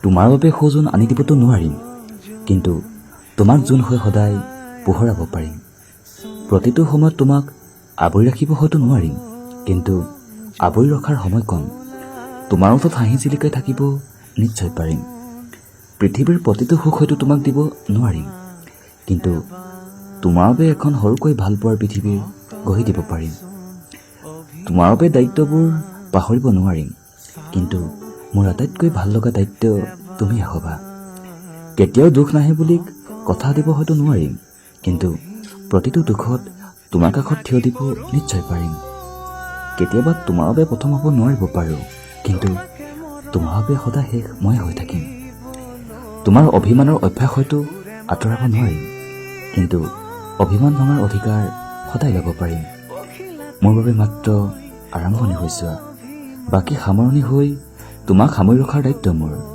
তোমাৰ বাবে সৌজোন আনি দিবতো নোৱাৰিম, কিন্তু তোমাক জোন হৈ সদায় পোহৰাব পাৰিম। প্ৰতিটো সময়ত তোমাক আৱৰি ৰাখিব হয়তো নোৱাৰিম, কিন্তু আৱৰি ৰখাৰ সময়কণ তোমাৰ ওচৰত হাঁহি জিলিকাই থাকিব নিশ্চয় পাৰিম। পৃথিৱীৰ প্ৰতিটো সুখ হয়তো তোমাক দিব নোৱাৰিম, কিন্তু তোমাৰ বাবে এখন সৰুকৈ ভালপোৱাৰ পৃথিৱীৰ গঢ়ি দিব পাৰিম। তোমাৰ বাবে দায়িত্ববোৰ পাহৰিব নোৱাৰিম, কিন্তু মোৰ আটাইতকৈ ভাল লগা দায়িত্ব তুমি হ'বা। কেতিয়াও দুখ নাহে বুলি কথা দিব হয়তো নোৱাৰিম, কিন্তু প্ৰতিটো দুখত তোমাৰ কাষত থিয় দিব নিশ্চয় পাৰিম। কেতিয়াবা তোমাৰ বাবে প্ৰথম হ'ব নোৱাৰিব পাৰোঁ, কিন্তু তোমাৰ বাবে সদায় শেষ মই হৈ থাকিম। তোমাৰ অভিমানৰ অভ্যাস হয়তো আঁতৰাব নোৱাৰিম, কিন্তু অভিমান ভঙাৰ অধিকাৰ সদায় ল'ব পাৰিম। মোৰ বাবে মাত্ৰ আৰম্ভণি হৈ যোৱা, বাকী সামৰণি হৈ তোমাক সামৰি ৰখাৰ দায়িত্ব মোৰ।